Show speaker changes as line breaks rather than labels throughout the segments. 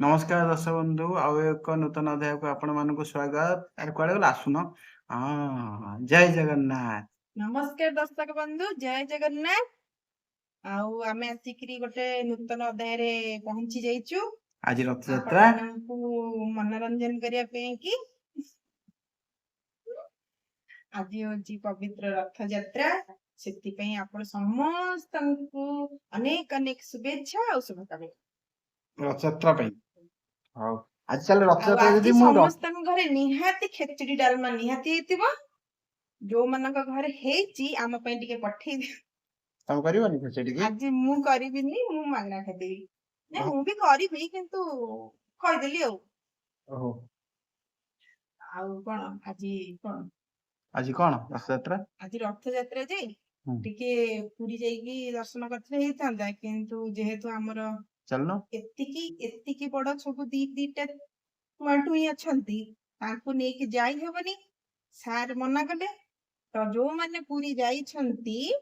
ନମସ୍କାର ଦର୍ଶକ ବନ୍ଧୁ, ଆଉ ଏକ ନୂତନ ଅଧ୍ୟାୟକୁ ଆପଣ ମାନଙ୍କୁ ସ୍ଵାଗତ। ଆରେ କୁଆଡେ ଗଲ, ଆସୁନ। ହଁ, ଜୟ ଜଗନ୍ନାଥ।
ନମସ୍କାର ଦର୍ଶକ ବନ୍ଧୁ, ଜୟ ଜଗନ୍ନାଥ। ଆଉ ଆମେ ଆସିକିରି ଗୋଟେ ନୂତନ ଅଧ୍ୟାୟରେ ପହଞ୍ଚି ଯାଇଛୁ।
ଆଜି ରଥଯାତ୍ରା।
ଆପଣ ମାନଙ୍କୁ ମନୋରଞ୍ଜନ କରିବା ପାଇଁ କି ଆଜି ହଉଛି ପବିତ୍ର ରଥଯାତ୍ରା, ସେଥିପାଇଁ ଆପଣ ସମସ୍ତଙ୍କୁ ଅନେକ ଅନେକ ଶୁଭେଚ୍ଛା ଆଉ ଶୁଭକାମନା
ରଥଯାତ୍ରା ପାଇଁ। ହଉ, ଆଜି ତାହେଲେ
ଆଉ
ରଥଯାତ୍ରା
ଆଜି
ଯଦି ମୁଁ
ସମସ୍ତଙ୍କ ଘରେ ନିହାତି ଖେଚୁଡି ଡାଲମା ନିହାତି ହେଇଥିବ। ଯୋଉମାନଙ୍କ ଘରେ ହେଇଛି, ଆମ ପାଇଁ ଟିକେ ପଠେଇ ଦିଅ।
ତମେ କରିବନି ଖେଚେଡି କି?
ଆଜି ମୁଁ କରିବିନି, ମୁଁ ମାଗଣା ଖାଇଦେବି। ନାଇଁ, ମୁଁ ବି କରିବି, କିନ୍ତୁ କହିଦେଲି ଆଉ।
ଓହୋ।
ଆଉ କଣ ଆଜି କଣ?
ଆଜି କଣ ରଥଯାତ୍ରା?
ଆଜି ରଥଯାତ୍ରା ଯେ ଟିକେ ପୁରୀ ଯାଇକି ଦର୍ଶନ କରିଥିଲେ ହେଇଥାନ୍ତା, କିନ୍ତୁ ଯେହେତୁ ଆମର
ଚାଲୁନ।
ଏତିକି ଏତିକି ବଡ ସବୁ ଦି ଦିଟା ଟୁଆଁ ଟୁଇଁ ଅଛନ୍ତି, ତାଙ୍କୁ ନେଇକି ଯାଇ ହବନି, ସାର୍ ମନା କଲେ। ତ ଯୋଉମାନେ ପୁରୀ ଯାଇଛନ୍ତି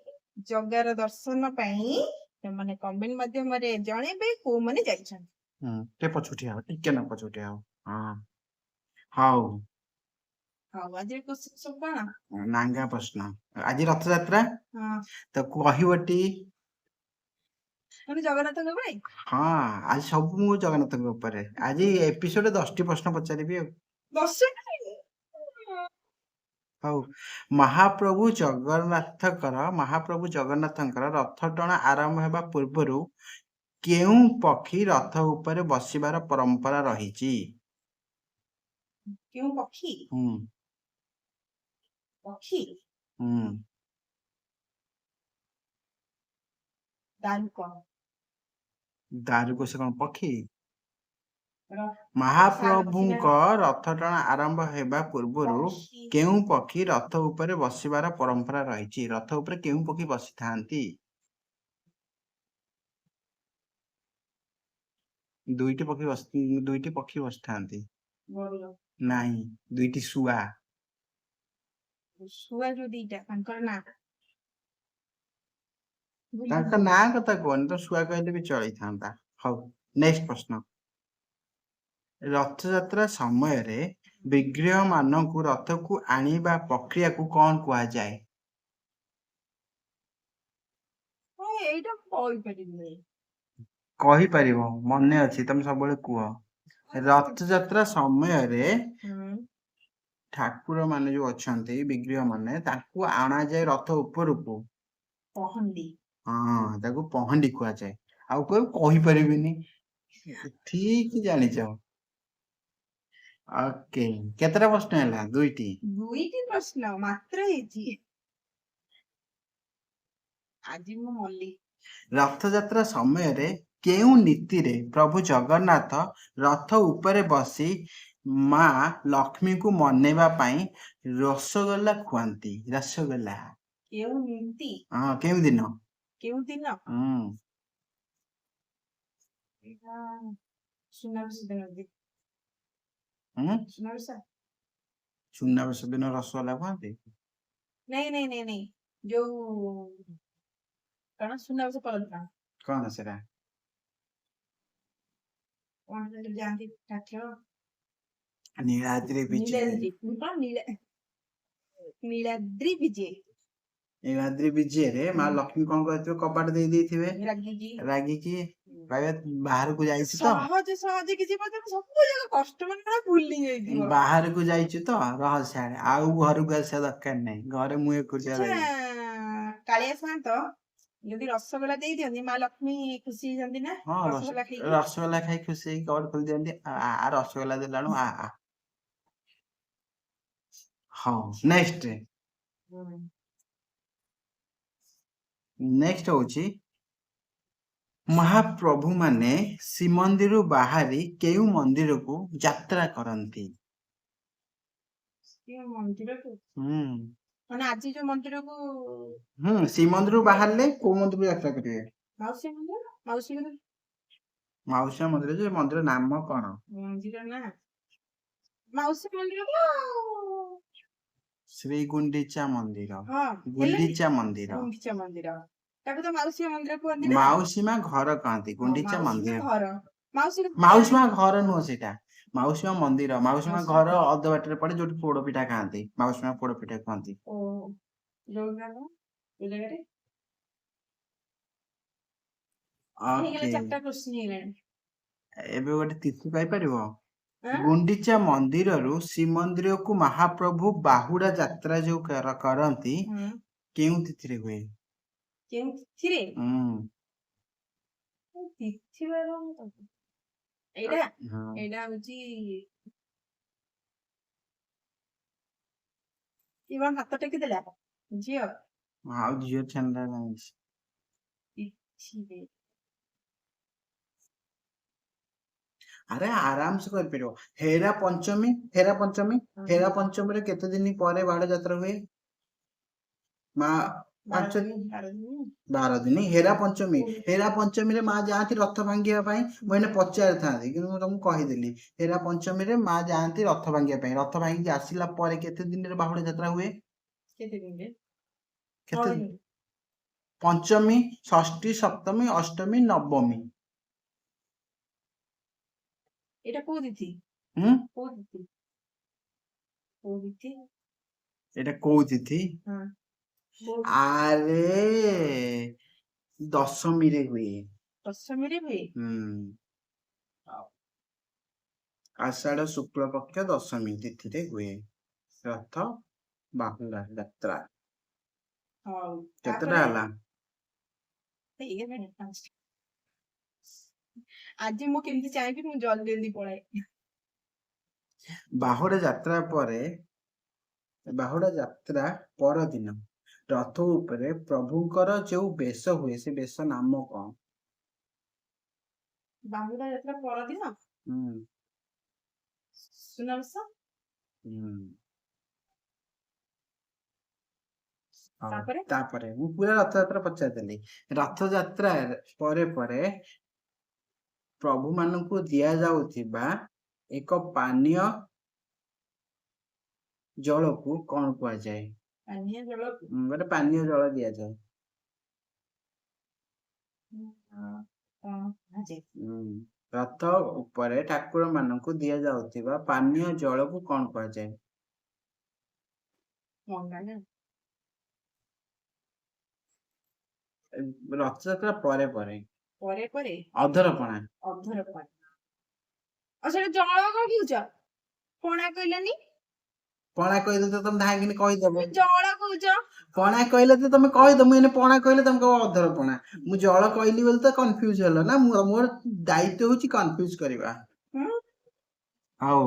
ଜଗାର ଦର୍ଶନ ପାଇଁ, ସେମାନେ କମେଣ୍ଟ ମାଧ୍ୟମରେ ଜଣେଇବେ କୋଉମାନେ ଯାଇଛନ୍ତି।
ହୁଁ, ଟିକେ ପଛକୁ ଠିଆ ହବ, ଟିକେ ନା ପଛକୁ ଠିଆ ହବ। ହଁ, ହଉ।
ହଉ, ଆଜିର କ୍ୱେଶ୍ଚନ ସବୁ କଣ?
ନାଙ୍ଗା ପ୍ରଶ୍ନ। ଆଜି ରଥଯାତ୍ରା। ତ କହିବଟି।
ମାନେ ଜଗନ୍ନାଥଙ୍କ ପାଇଁ?
ହଁ, ଆଜି ସବୁ ମୁଁ ଜଗନ୍ନାଥଙ୍କ ଉପରେ। ଆଜି ଏପିସୋଡ 10ଟି ପ୍ରଶ୍ନ ପଚାରିବି ଆଉ।
10ଟି?
ହଉ, ମହାପ୍ରଭୁ ଜଗନ୍ନାଥଙ୍କର ରଥ ଟଣା ଆରମ୍ଭ ହେବା ପୂର୍ବରୁ କେଉଁ ପକ୍ଷୀ ରଥ ଉପରେ ବସିବାର ପରମ୍ପରା ରହିଛି?
କେଉଁ ପକ୍ଷୀ?
ହୁଁ।
ପକ୍ଷୀ?
ହୁଁ।
ଦାରୁକ।
ଦାରୁକ ସେ କଣ ପକ୍ଷୀ?
ସାରଥୀ ନା?
ମହାପ୍ରଭୁଙ୍କ ରଥ ଟଣା ଆରମ୍ଭ ହେବା ପୂର୍ବରୁ
ପକ୍ଷୀ।
କେଉଁ ପକ୍ଷୀ ରଥ ଉପରେ ବସିବାର ପରମ୍ପରା ରହିଛି? ରଥ ଉପରେ କେଉଁ ପକ୍ଷୀ ବସିଥାନ୍ତି? ଦୁଇଟି ପକ୍ଷୀ ବସିଥାନ୍ତି।
ଗରୁଡ଼?
ନାଇଁ, ଦୁଇଟି ଶୁଆ।
ଶୁଆ ଯୋଉ ଦିଟା, ତାଙ୍କର ନାଁ ଭୁଲି
ତାଙ୍କ
ଗଲି।
ନାଁ କଥା କୁହନି ତ, ଶୁଆ କହିଲେ ବି ଚଳିଥାନ୍ତା। ହଉ, ନେକ୍ସଟ ପ୍ରଶ୍ନ। ରଥଯାତ୍ରା ସମୟରେ ବିଗ୍ରହ ମାନଙ୍କୁ ରଥକୁ ଆଣିବା ପ୍ରକ୍ରିୟାକୁ କଣ କୁହାଯାଏ?
ହଁ, ଏଇଟା ମୁଁ କହିପାରିବିନି।
କହିପାରିବ, ମନେ ଅଛି, ତମେ ସବୁବେଳେ କୁହ। ରଥଯାତ୍ରା ସମୟରେ ଠାକୁର ମାନେ ଯୋଉ ଅଛନ୍ତି, ବିଗ୍ରହ ମାନେ, ତାଙ୍କୁ ଆଣାଯାଏ ରଥ ଉପରକୁ।
ପହଣ୍ଡି।
ହଁ, ତାକୁ ପହଣ୍ଡି କୁହାଯାଏ। ଆଉ କହିବ କହିପାରିବିନି, ଠିକ ଜାଣିଛ। ଓକେ, କେତେଟା ପ୍ରଶ୍ନ ହେଲା? ଦୁଇଟି।
ଦୁଇଟି ପ୍ରଶ୍ନ ମାତ୍ର ହେଇଛି। ଆଜି ମୁଁ ମଲି।
ରଥଯାତ୍ରା ସମୟରେ କେଉଁ ନୀତିରେ ପ୍ରଭୁ ଜଗନ୍ନାଥ ରଥ ଉପରେ ବସି ମା ଲକ୍ଷ୍ମୀଙ୍କୁ ମନେଇବା ପାଇଁ ରସଗୋଲା ଖୁଆନ୍ତି? ରସଗୋଲା।
କେଉଁ ନୀତି?
ହଁ, କେଉଁ ଦିନ?
କେଉଁ ଦିନ?
ହୁଁ।
ଏଇଟା ସୁନାବେଶ ଦିନ ଦିନ। ସୁନାବେଶ।
ସୁନାବେଶ ଦିନ ରସଗୋଲା ଖୁଆନ୍ତି?
ନାଇଁ, ଯୋଉ କଣ, ସୁନାବେଶ ପରଦିନ।
କଣ ସେଟା?
କଣ ସେଟା ଯାଆନ୍ତି ଠାକୁର?
ନୀଳାଦ୍ରି ବିଜେ।
ନୀଳାଦ୍ରି କଣ, ନୀଳାଦ୍ରି ବିଜେ।
ନୀଳାଦ୍ରି ବିଜେରେ ମା ଲକ୍ଷ୍ମୀ କଣ କରିଥିବେ? କବାଟ ଦେଇ ଦେଇଥିବେ।
ରାଗିକି।
ରାଗିକି କହିବେ, ବାହାରକୁ ଯାଇଛି ତ।
ସହଜ ସହଜ କିଛି ପଚାର, ସବୁ ଯାକ କଷ୍ଟ, ମାନେ ପୁରା ଭୁଲି ଯାଇଥିବ।
ବାହାରକୁ ଯାଇଛୁ ତ, ରହ ସିଆଡେ, ଆଉ ଘରକୁ ଆସିବା ଦରକାର ନାହିଁ, ଘରେ ମୁଁ ଏକୁଟିଆ ରହିବି।
କାଳିଆ ସାଆନ୍ତ ଯଦି ରସଗୋଲା ଦେଇ ଦିଅନ୍ତି, ମା ଲକ୍ଷ୍ମୀ ଖୁସି ହେଇଯାନ୍ତି ନା?
ହଁ।
ରସଗୋଲା ଖାଇକି।
ରସଗୋଲା ଖାଇ ଖୁସି ହେଇକି କବାଟ ଖୋଲି ଦିଅନ୍ତି। ଆ ଆ, ରସଗୋଲା ଦେଲାଣୁ, ଆ ଆ। ହଉ, ନେକ୍ସଟ। ନେକ୍ସଟ ହଉଛି, ମହାପ୍ରଭୁ ମାନେ ଶ୍ରୀମନ୍ଦିରରୁ ବାହାରି କେଉଁ ମନ୍ଦିରକୁ ଯାତ୍ରା କରନ୍ତି?
କେଉଁ ମନ୍ଦିରକୁ?
ହୁଁ।
ମାନେ ଆଜି ଯୋଉ ମନ୍ଦିରକୁ?
ହୁଁ, ଶ୍ରୀମନ୍ଦିରରୁ ବାହାରିଲେ କୋଉ ମନ୍ଦିରକୁ ଯାତ୍ରା କରିବେ?
ମାଉସୀ ମନ୍ଦିର, ମାଉସୀ ମନ୍ଦିର।
ମାଉସୀ ମା ମନ୍ଦିର ଯେ, ମନ୍ଦିର ନାମ କଣ?
ମନ୍ଦିର ନା ମାଉସୀ ମନ୍ଦିର ତ ଆଉ।
ଶ୍ରୀ ଗୁଣ୍ଡିଚା ମନ୍ଦିର।
ହଁ, ହେଲେ
ଗୁଣ୍ଡିଚା ମନ୍ଦିର।
ଗୁଣ୍ଡିଚା ମନ୍ଦିର, ତାକୁ ତ ମାଉସୀ ମନ୍ଦିର କୁହନ୍ତି ନା?
ମାଉସୀ ମା ଘର କହନ୍ତି। ଗୁଣ୍ଡିଚା
ମାଉସୀ ମା
ମନ୍ଦିର।
ଘର। ମାଉସୀ
ମାଉସୀ ମା ଘର ନୁହଁ ସେଇଟା, ମାଉସୀ ମା ମନ୍ଦିର। ମାଉସୀ ମା
ମାଉସୀ
ଘର ଅଧ ବାଟରେ ପଡେ, ଯୋଉଠି ପୋଡ ପିଠା ଖାଆନ୍ତି, ମାଉସୀ ମା ପୋଡ ପିଠା ଖୁଆନ୍ତି।
ଓ ଯୋଉ ଜାଗା, ଯୋଉ ଜାଗାରେ ହେଇଗଲା।
ଓକେ।
ଚାରିଟା କ୍ୱେଶ୍ଚିନ୍ ହେଇଗଲାଣି।
ଏବେ ଗୋଟେ ତିଥି କହିପାରିବ?
ଆଁ?
ଗୁଣ୍ଡିଚା ମନ୍ଦିରରୁ ଶ୍ରୀମନ୍ଦିରକୁ ମହାପ୍ରଭୁ ବାହୁଡା ଯାତ୍ରା ଯୋଉ କରନ୍ତି, କେଉଁ ତିଥିରେ ହୁଏ?
କେଉଁ ତିଥିରେ?
ହୁଁ।
ତିଥି ବାର ମୁଁ ଏଇଟା
ହଁ।
ଏଇଟା ହଉଛି କିଏ କଣ ହାତ ଟେକିଦେଲା, ଝିଅ?
ଆଉ ଝିଅ ଛେନା ନାହିଁ।
ତିଥିରେ।
ଆରେ, ଆରାମସେ କରିପାରିବ। ହେରା ପଞ୍ଚମୀ, ହେରା ପଞ୍ଚମୀ। ହେରା ପଞ୍ଚମୀରେ କେତେ ଦିନ ପରେ ବାହୁଡା ଯାତ୍ରା ହୁଏ ମା?
12
ପାଞ୍ଚ
ଦିନ, 12 ଦିନ।
12 ଦିନ। ହେରା ପଞ୍ଚମୀ। ହେରା ପଞ୍ଚମୀରେ ମା ଯାଆନ୍ତି ରଥ ଭାଙ୍ଗିବା ପାଇଁ। ମୁଁ ଏଇନେ ପଚାରିଥାନ୍ତି, କିନ୍ତୁ ମୁଁ ତମକୁ କହିଦେଲି। ହେରା ପଞ୍ଚମୀରେ ମା ଯାଆନ୍ତି ରଥ ଭାଙ୍ଗିବା ପାଇଁ। ରଥ ଭାଙ୍ଗିକି ଆସିଲା ପରେ କେତେ ଦିନରେ ବାହୁଡା ଯାତ୍ରା ହୁଏ?
କେତେ ଦିନରେ?
କେତେ?
9 ଦିନ।
ପଞ୍ଚମୀ, ଷଷ୍ଠୀ, ସପ୍ତମୀ, ଅଷ୍ଟମୀ, ନବମୀ।
ଏଇଟା କୋଉ ତିଥି?
ହୁଁ।
କୋଉ ତିଥି, କୋଉ ତିଥି?
ଏଇଟା କୋଉ ତିଥି?
ହଁ, କୋଉ?
ଆରେ, ଦଶମୀରେ ହୁଏ।
ଦଶମୀରେ ହୁଏ?
ହୁଁ। ଆଷାଢ ଶୁକ୍ଳ ପକ୍ଷ ଦଶମୀ ତିଥିରେ ହୁଏ ରଥ ବାହୁଡା ଯାତ୍ରା।
ହଉ।
କେତେଟା
ତାପରେ
ହେଲା?
ହେଇଗଲାଣି 5ଟା। ଆଜି ମୁଁ କେମିତି ଚାହିଁବି ମୁଁ ଜଲ୍ଦି ଜଲ୍ଦି ପଳାଏ।
ବାହୁଡା ଯାତ୍ରା ପରେ, ବାହୁଡା ଯାତ୍ରା ପରଦିନ ରଥ ଉପରେ ପ୍ରଭୁଙ୍କର ଯୋଉ ବେଶ ହୁଏ, ସେ ବେଶ ନାମ କଣ?
ବାହୁଡା ଯାତ୍ରା ପରଦିନ?
ହୁଁ।
ସୁନାବେଶ।
ହୁଁ। ହଉ।
ତାପରେ?
ତାପରେ ମୁଁ ପୁରା ରଥଯାତ୍ରା ପଚାରିଦେଲି। ରଥଯାତ୍ରା ପରେ ପରେ ପ୍ରଭୁ ମାନଙ୍କୁ ଦିଆଯାଉଥିବା ଏକ ପାନୀୟ ଜଳକୁ କଣ କୁହାଯାଏ?
ପାନୀୟ ଜଳକୁ?
ଗୋଟେ ପାନୀୟ ଜଳ ଦିଆଯାଏ।
କଣ କୁହାଯାଏ?
ହୁଁ, ରଥ ଉପରେ ଠାକୁର ମାନଙ୍କୁ ଦିଆଯାଉଥିବା ପାନୀୟ ଜଳକୁ କଣ କୁହାଯାଏ?
ମଙ୍ଗା ନା?
ରଥଯାତ୍ରା ପରେ ପରେ।
ପରେ ପରେ।
ଅଧରପଣା।
ଅଧର ପଣା। ଆଉ ସେଟା ଜଳ କଣ କହୁଛ? ପଣା କହିଲନି?
ପଣା କହିଲେ ତ ତମେ ଧାଇଁକିନି କହିଦବ।
ଜଳ କହୁଛ।
ପଣା କହିଲେ ତ ତମେ କହିଦବ। ମୁଁ ଏଇନେ ପଣା କହିଲେ ତମେ କହିବ ଅଧର ପଣା। ମୁଁ ଜଳ କହିଲି ବୋଲି ତ କନଫ୍ୟୁଜ ହେଲ ନା। ମୁଁ ମୋର ଦାୟିତ୍ୱ ହଉଛି କନଫ୍ୟୁଜ କରିବା। ହଉ,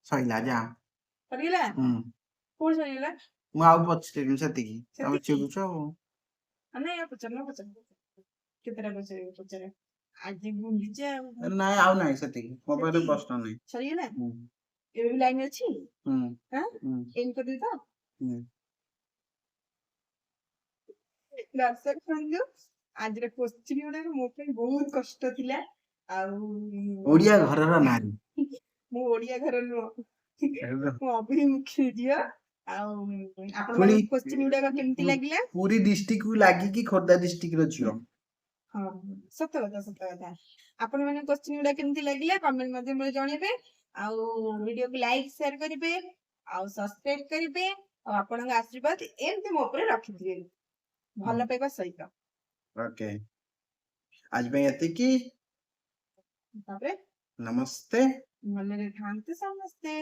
ସଇଲା, ଯା।
ସରିଗଲା?
ହୁଁ।
କୋଉଠି ସରିଗଲା?
ମୁଁ ଆଉ ପଚାରିବିନି, ସେତିକି ତମେ
ସେତିକି?
ଚିଡୁଛ ଆଉ।
ନାଇଁ, ଆଉ ପଚାରୁନ, ପଚାର। କେତେଟା ପଚାରିବ ପଚାର। ଆଜି ଗୁଣ୍ଡିଚା ଆଉ।
ନାଇଁ, ଆଉ ନାଇଁ, ସେତିକି। ମୋ ପାଖରେ
ସେତିକି?
ପ୍ରଶ୍ନ ନାହିଁ।
ସରିଗଲା?
ହୁଁ।
ଏବେ ବି ଲାଇନ ଅଛି?
ହୁଁ।
ଆଁ?
ହୁଁ।
ଏଣ୍ଡ କରିଦେବି ତ?
ହୁଁ।
ଦର୍ଶକ ବନ୍ଧୁ, ଆଜିର କୋଶ୍ଚିନ୍ ଗୁଡାକ ମୋ ପାଇଁ ବହୁତ କଷ୍ଟ ଥିଲା ଆଉ
ଓଡିଆ ଘରର ନାରୀ।
ମୁଁ ଓଡିଆ ଘର ନୁହଁ, ମୁଁ ଅଭିମୁଖୀ ଝିଅ। ଆଉ ଆପଣ
ପୁଣି
କୋଶ୍ଚିନ୍ ଗୁଡାକ କେମିତି ଲାଗିଲା?
ପୁରୀ ଡିଷ୍ଟ୍ରିକ୍ଟ କୁ ଲାଗିକି ଖୋର୍ଦ୍ଧା ଡିଷ୍ଟ୍ରିକ୍ଟ ର ଝିଅ।
ହଁ, ସତ କଥା, ସତ କଥା। ଆପଣ ମାନେ କୋଶ୍ଚିନ୍ ଗୁଡା କେମିତି ଲାଗିଲା କମେଣ୍ଟ ମାଧ୍ୟମରେ ଜଣେଇବେ, ଆଉ ଭିଡିଓକୁ ଲାଇକ୍ ସେୟାର କରିବେ, ଆଉ ସବସ୍କ୍ରାଇବ କରିବେ, ଆଉ ଆପଣଙ୍କ ଆଶୀର୍ବାଦ ଏମିତି ମୋ ଉପରେ ରଖିଥିବେ ଭଲ ପାଇବା ସହିତ।
ଓକେ, ଆଜି ପାଇଁ ଏତିକି।
ତାପରେ
ନମସ୍ତେ।
ଭଲରେ ଥାଆନ୍ତୁ ସମସ୍ତେ।